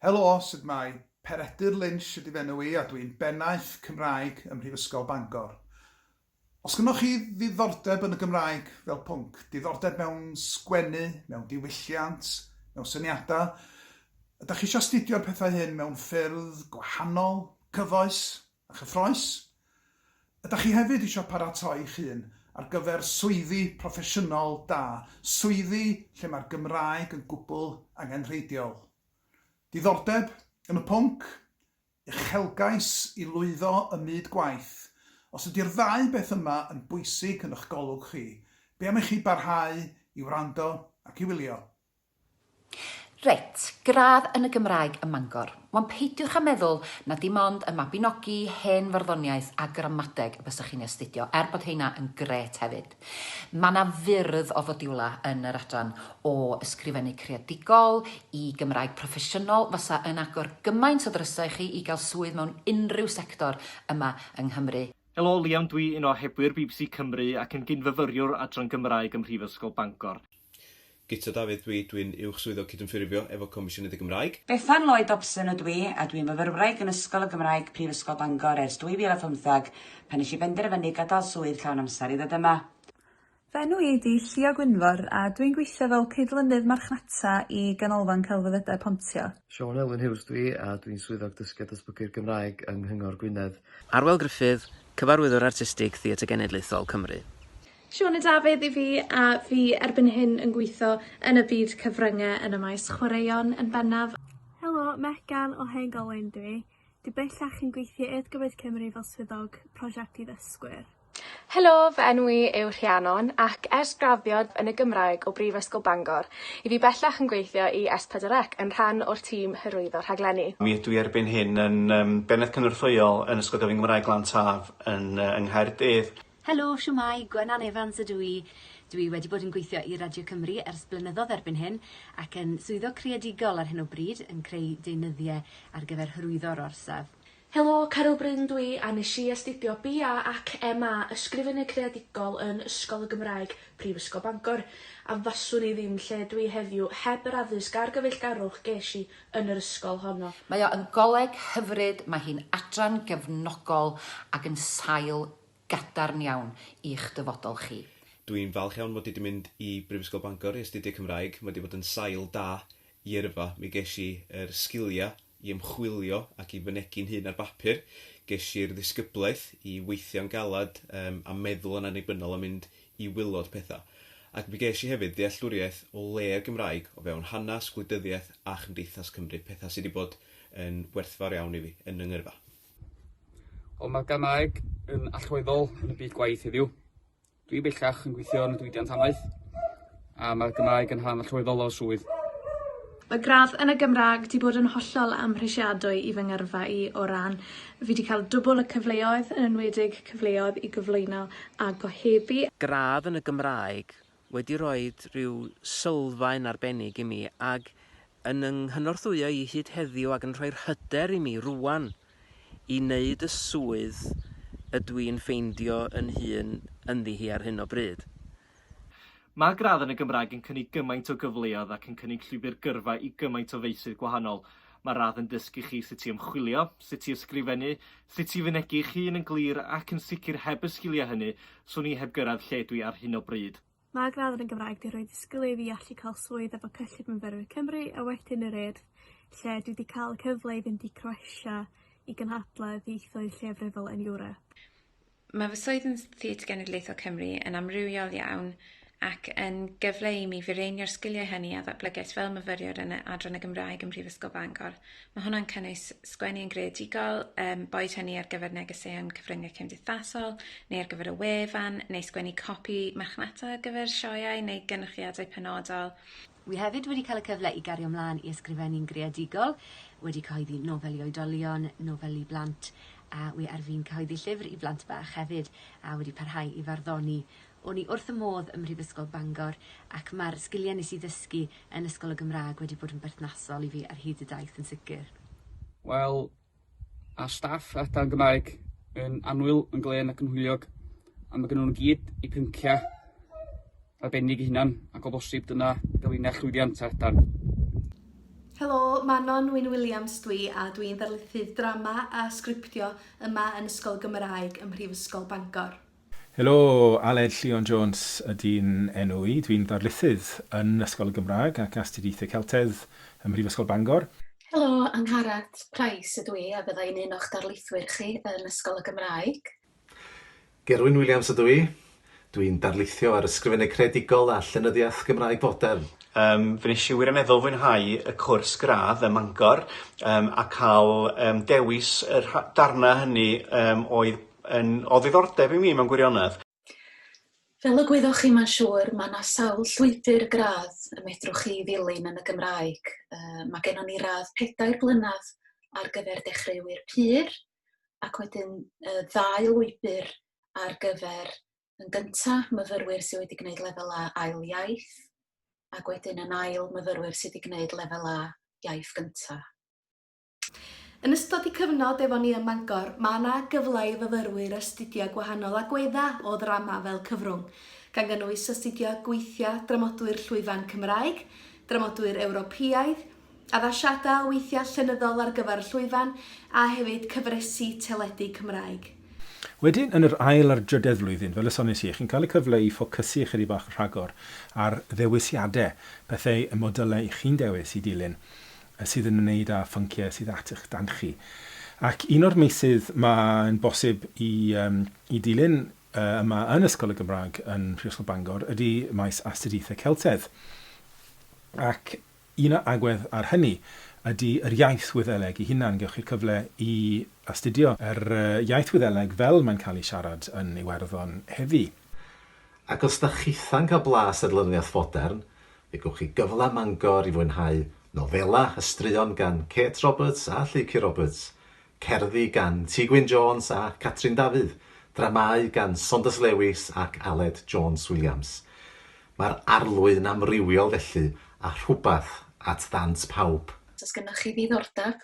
Helo, sut mae? Peredur Lynch ydy f'enw i a dwi'n Bennaeth Cymraeg ym Mhrifysgol Bangor. Os gynnoch chi ddiddordeb yn y Gymraeg fel pwnc, diddordeb mewn sgwennu, mewn diwylliant, mewn syniadau, ydych chi eisiau astudio'r pethau hyn mewn ffyrdd gwahanol, cyfoes a chyffrous? Ydych chi hefyd eisiau paratoi'ch hun ar gyfer swyddi proffesiynol da, swyddi lle mae'r Gymraeg yn gwbl angenrheidiol? Diddordeb yn y pwnc? Uchelgais i lwyddo ym myd gwaith? Os ydy'r ddau beth yma yn bwysig yn eich golwg chi, be am i chi barhau i wrando ac i wylio? Reit, gradd yn y Gymraeg ym Mangor. Wan peidiwch â meddwl na dim ond y Mabinogi, hen farddoniaeth a gramadeg y bysach chi'n ei astudio, er bod heina yn grêt hefyd. Mae 'na fyrdd o fodiwlau yn yr adran, o ysgrifennu creadigol i Gymraeg proffesiynol, fysa yn agor gymaint o ddrysau i chi i gael swydd mewn unrhyw sector yma yng Nghymru. Helo, Liam dwi, un o ohebwyr bbc Cymru ac yn gyn-fyfyriwr Adran Gymraeg ym Mhrifysgol Bangor. Guto Dafydd dwi, dwi'n Uwch Swyddog Cydymffurfio efo Comisiynydd y Gymraeg. Bethan Lloyd Dobson ydw i, a dwi'n fyfyrwraig yn Ysgol y Gymraeg Prifysgol Bangor ers 2015, pan nes i benderfynu gadael swydd llawn amser i ddod yma. Fy enw i ydi Llio Gwynfor a dwi'n gweithio fel cydlynydd marchnata i Ganolfan Celfyddydau Pontio. Siôn Elwyn Hughes dwi a dwi'n Swyddog Dysgu a Datblygu'r Gymraeg yng Nghyngor Gwynedd. Arwel Gruffydd, Cyfarwyddwr Artistig Theatr Genedlaethol Cymru. Siôn a Dafydd i fi a fi erbyn hyn yn gweithio yn y byd cyfrynge yn y maes chwaraeon yn bennaf. Helo, Megan o Hen Golwyn dw i. Dwi bellach yn gweithio Urdd Gyfoeth Cymru fel swyddog prosiect i ddysgwyr. Helo, fy enw i yw Rhiannon ac ers graddio yn y Gymraeg o Brifysgol Bangor, i fi bellach yn gweithio i S4C yn rhan o'r tîm hyrwyddo rhaglenni. Mi ydw i erbyn hyn yn yym Bennaeth Cynorthwyol yn Ysgol Gyfun Gymraeg Glan Taf yn yy yng Nghaerdydd. Helo, shwmae, Gwennan Evans ydw i. Dwi wedi bod yn gweithio i Radio Cymru ers blynyddodd erbyn hyn ac yn swyddog creadigol ar hyn o bryd yn creu deunyddiau ar gyfer hyrwyddo'r orsaf. Helo, Caryl Bryn dw i a nes i astudio BA ac MA Ysgrifennu Creadigol yn Ysgol y Gymraeg, Prifysgol Bangor, a faswn i ddim lle dwi heddiw heb yr addysg a'r gyfeillgarwch ges i yn yr ysgol honno. Mae o yn goleg hyfryd, mae hi'n adran gefnogol ac yn sail gadarn iawn i'ch dyfodol chi. Dwi'n falch iawn mod i 'di mynd i Brifysgol Bangor i astudio Cymraeg, mae 'di bod yn sail da i yrfa. Mi ges i yr sgiliau i ymchwilio ac i fynegi'n hun ar bapur, ges i'r ddisgyblaeth i weithio'n galed yym a meddwl yn annibynnol a mynd i wylod pethau. Ac mi ges i hefyd ddealltwriaeth o le'r Gymraeg o fewn hanes, gwleidyddiaeth a chymdeithas Cymru, pethau sy 'di bod yn werthfawr iawn i fi yn 'y ngyrfa. Wel ma'r Gymraeg yn allweddol yn y byd gwaith heddiw. Dwi bellach yn gweithio yn y diwydiant amaeth a ma'r Gymraeg yn rhan allweddol o'r swydd. Mae gradd yn y Gymraeg 'di bod yn hollol amhrisiadwy i fy ngyrfa i o ran fi 'di cael dwbwl y cyfleoedd yn enwedig cyfleoedd i gyflwyno a gohebu. Gradd yn y Gymraeg wedi rhoid rhyw sylfaen arbennig i mi ag yn 'y nghynorthwyo i hyd heddiw ac yn rhoi'r hyder i mi rŵan i wneud y swydd ydw i'n ffeindio 'yn hun ynddi hi ar hyn o bryd. Mae gradd yn y Gymraeg yn cynnig gymaint o gyfleoedd ac yn cynnig llwybr gyrfa i gymaint o feysydd gwahanol. Mae'r radd yn dysgu chi sut i ymchwilio, sut i ysgrifennu, sut i fynegi'ch hun yn glir ac yn sicr heb y sgiliau hynny, 'swn i heb gyrraedd lle dwi ar hyn o bryd. Mae gradd yn y Gymraeg 'di rhoid y sgiliau i fi allu cael swydd efo Cyllid Myfyrwyr Cymru a wedyn yr Urdd, lle dwi 'di cael y cyfle i fynd i Croatia i gynhadledd ieithoedd lleiafrifol yn Ewrop. Mae fy swydd yn Theatr Genedlaethol Cymru yn amrywiol iawn ac yn gyfle i mi fireinio'r sgiliau hynny a ddatblygais fel myfyriwr yn y Adran y Gymraeg ym Mhrifysgol Bangor. Mae hwnna'n cynnwys sgwennu yn greadigol, yym boed hynny ar gyfer negeseuon cyfryngau cymdeithasol neu ar gyfer y wefan neu sgwennu copi marchnata ar gyfer sioeau neu gynyrchiadau penodol. Wi hefyd wedi cael y cyfle i gario mlan i ysgrifennu'n greadigol, wedi cyhoeddi nofel i oedolion, nofel i blant, a wi ar fin cyhoeddi llyfr i blant bach hefyd, a wedi parhau i farddoni. O'n i wrth 'y modd ym Mhrifysgol Bangor ac ma'r sgilie nes i ddysgu yn Ysgol y Gymra'g wedi bod yn berthnasol i fi ar hyd y daith yn sicir. Wel, a staff Adran Gymraeg yn annwyl, yn glên ac yn hwyliog, a ma' gynnon nw gyd 'u pyncia arbennig 'u hunan, ac o bosib dyna gyfrinach llwyddiant Adran. Helo, Manon Wyn Williams dwi a dwi'n ddarlithydd drama a sgriptio yma yn Ysgol y Gymraeg ym Mhrifysgol Bangor. Helo, Aled Llion Jones ydy'n enw i. Dwi'n ddarlithydd yn Ysgol y Gymraeg ac Astudiaethau Celtedd ym Mhrifysgol Bangor. Helo, Angharad Price ydw i a fydda i'n un o'ch darlithwyr chi yn Ysgol y Gymraeg. Gerwyn Wiliams ydw i. Dwi'n darlithio ar ysgrifennu creadigol a llenyddiaeth Gymraeg fodern. Yym fe wnes i wirioneddol fwynhau y cwrs gradd ym Mangor yym a ca'l yym dewis y rha- darna hynny yym oedd yn o ddiddordeb i mi mewn gwirionedd. Fel y gwyddoch chi mae'n siŵr, mae yna sawl llwybr gradd y medrwch chi ddilyn yn y Gymraeg. Yy, mae gennon ni radd pedair blynedd ar gyfer dechreuwyr pur, ac wedyn y ddau lwybr ar gyfer yn gynta myfyrwyr sydd wedi gwneud lefel A ail iaith, ac wedyn yn ail myfyrwyr sydd wedi gwneud lefel A iaith gynta. Yn ystod eu cyfnod efo ni ym Mangor, mae yna gyfle i fyfyrwyr astudio gwahanol agweddau o ddrama fel cyfrwng, gan gynnwys astudio gweithiau dramodwyr llwyfan Cymraeg, dramodwyr Ewropeaidd, addasiadau o weithiau llenyddol ar gyfer y llwyfan, a hefyd cyfresi teledu Cymraeg. Wedyn, yn yr ail a'r drydedd flwyddyn, fel y soniais i, chi'n cael y cyfle i ffocysu ychydig bach yn rhagor ar ddewisiadau, pethau y modylau i chi'n dewis i dilyn, sydd yn ymwneud â phynciau sydd at eich dant chi. Ac un o'r meysydd mae'n bosib i, um, i dilyn uh, yma yn Ysgol y Gymraeg yn Mhrifysgol Bangor ydy maes astudiaethau Celtedd. Ac Un agwedd ar hynny ydy yr iaith Wyddeleg ei hunan. Gewch chi'r cyfle i astudio yr iaith Wyddeleg fel mae'n cael ei siarad yn Iwerddon heddi. Ac os dach chitha'n cael blas ar lenyddiaeth fodern, fe gewch chi gyfle ym Mangor i fwynhau nofela a straeon gan Kate Roberts a Lleucu Roberts, cerddi gan Ti Gwyn Jones a Catrin Dafydd, dramâu gan Saunders Lewis ac Aled Jones Williams. Mae'r arlwy yn amrywiol felly a rhywbeth at ddant pawb. Os gynnoch chi ddiddordeb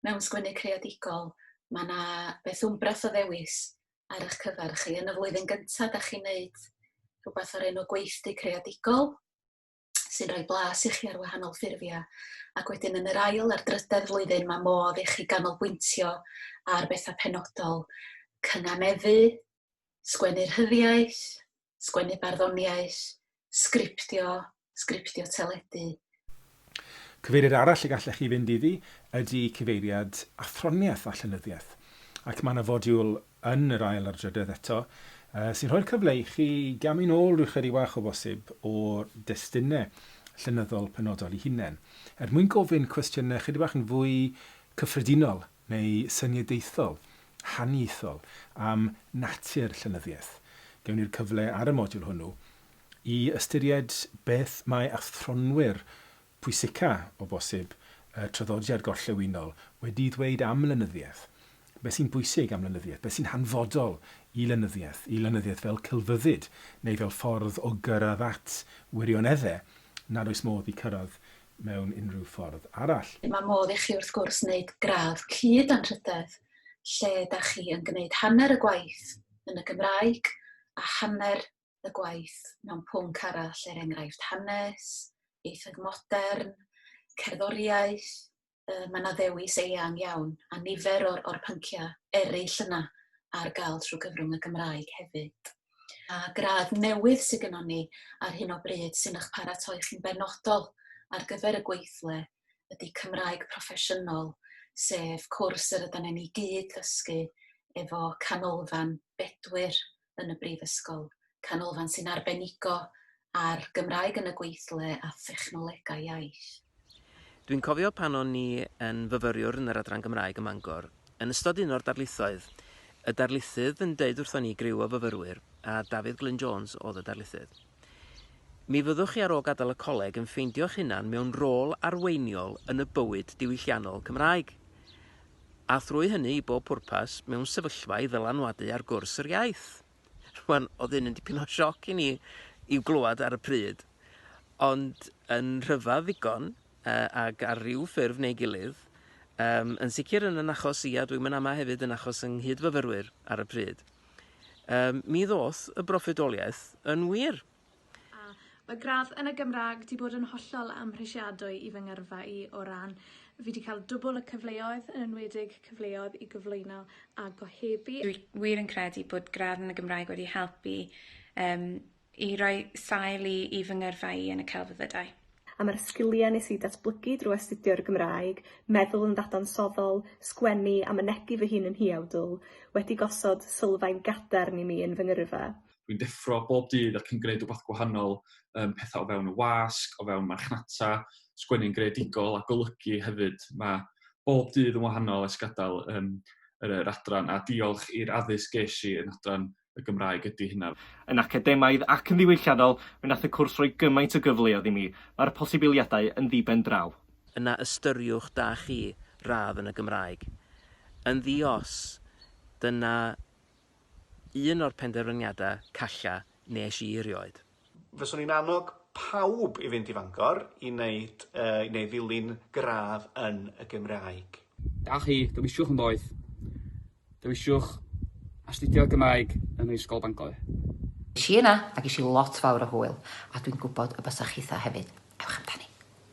mewn sgwennu creadigol, mae 'na beth wmbreth o ddewis ar eich cyfer chi. Yn y flwyddyn gyntaf, dach chi'n neud rhywbeth o'r enw gweithdy creadigol, sy'n rhoi blas i chi ar wahanol ffurfiau. Ac wedyn yn yr ail a'r drydedd flwyddyn mae modd i chi ganolbwyntio ar bethau penodol, cynganeddu, sgwennu rhyddiaith, sgwennu barddoniaeth, sgriptio, sgriptio teledu. Cyfeiriad arall y gallech chi fynd iddi ydy cyfeiriad athroniaeth a llenyddiaeth, ac mae yna fodiwl yn yr ail a'r drydedd eto, sy'n rhoi'r cyfle i chi gamu'n ôl rhyw chydig bach o bosib o'r destunau llenyddol penodol eu hunain, er mwyn gofyn cwestiynau chydig bach yn fwy cyffredinol neu syniadaethol, haniaethol, am natur llenyddiaeth. Gewn ni'r cyfle ar y modiwl hwnnw i ystyried beth mae athronwyr pwysica, o bosib, y traddodiad gorllewinol wedi'i ddweud am lenyddiaeth. Beth sy'n bwysig am lenyddiaeth? Beth sy'n hanfodol i lenyddiaeth, i lenyddiaeth fel celfyddyd neu fel ffordd o gyrraedd at wirioneddau nad oes modd eu cyrraedd mewn unrhyw ffordd arall? Mae modd i chi wrth gwrs wneud gradd cyd-anrhydedd lle da chi yn gwneud hanner y gwaith yn y Gymraeg a hanner y gwaith mewn pwnc arall, er enghraifft hanes, ieithoedd modern, cerddoriaeth, yy mae 'na ddewis eang iawn a nifer o'r o'r pynciau eraill yna ar gael trwy gyfrwng y Gymraeg hefyd. A gradd newydd sydd gynnon ni ar hyn o bryd sy'n eich paratoi chi'n benodol ar gyfer y gweithle ydy Cymraeg Proffesiynol, sef cwrs yr ydan ni gyd ddysgu efo Canolfan Bedwyr yn y brifysgol, canolfan sy'n arbenigo ar Gymraeg yn y gweithle a thechnolegau iaith. Dwi'n cofio pan o'n i yn fyfyriwr yn yr Adran Gymraeg ym Mangor, yn ystod un o'r darlithoedd, y darlithydd yn deud wrthon ni, griw o fyfyrwyr, a Dafydd Glyn Jones oedd y darlithydd, Mi fyddwch chi ar ôl gadael y coleg yn ffeindio'ch hunan mewn rôl arweiniol yn y bywyd diwylliannol Cymraeg. A thrwy hynny, i bob pwrpas, mewn sefyllfa i ddylanwadu ar gwrs yr iaith. Rwan, oedd hyn yn dipyn o sioc i ni i'w glywed ar y pryd, ond yn rhyfedd ddigon, uh, ac ar ryw ffurf neu gilydd, um, yn sicr yn yn achos i, a dwi'm yn ama hefyd yn achos yng nghyd-fyfyrwyr ar y pryd, um, mi ddoth y broffwydoliaeth yn wir. A Mae gradd yn y Gymraeg 'di bod yn hollol amhrisiadwy i fy ngyrfa i o ran fi 'di cael dwbwl y cyfleoedd, yn enwedig cyfleoedd i gyflwyno a gohebu. Dwi wir yn credu bod gradd yn y Gymraeg wedi helpu yym i roi sail i i fy ngyrfa i yn y celfyddydau. A mae'r sgiliau nes i datblygu drwy astudio'r Gymraeg, meddwl yn ddadansoddol, sgwennu a mynegi fy hun yn huawdl, wedi gosod sylfaen gadarn i mi yn fy ngyrfa. Dwi'n deffro bob dydd ac yn gwneud rhywbeth gwahanol, um, pethau o fewn y wasg, o fewn marchnata, sgwennu'n greadigol a golygu hefyd. Mae bob dydd yn wahanol ers gadael um, yr, yr adran a diolch i'r addysg ges i yn adran y Gymraeg ydy hynna. Yn academaidd ac yn ddiwylliannol, fe wnaeth y cwrs roi gymaint o gyfleoedd i mi, mae'r posibiliadau yn ddi-ben-draw. Yna ystyriwch da chi radd yn y Gymraeg. Yn ddi-os, dyna un o'r penderfyniadau calla nes i erioed. Fyswn i'n annog pawb i fynd i Fangor i wneud yy neu ddilyn gradd yn y Gymraeg. Da chi, dewisiwch yn ddoeth. Dewisiwch astudio'r Gymraeg ym Mhrifysgol Bangor. Es i yna a ges i lot fawr o hwyl a dwi'n gwybod y bysa chitha hefyd. Ewch amdani!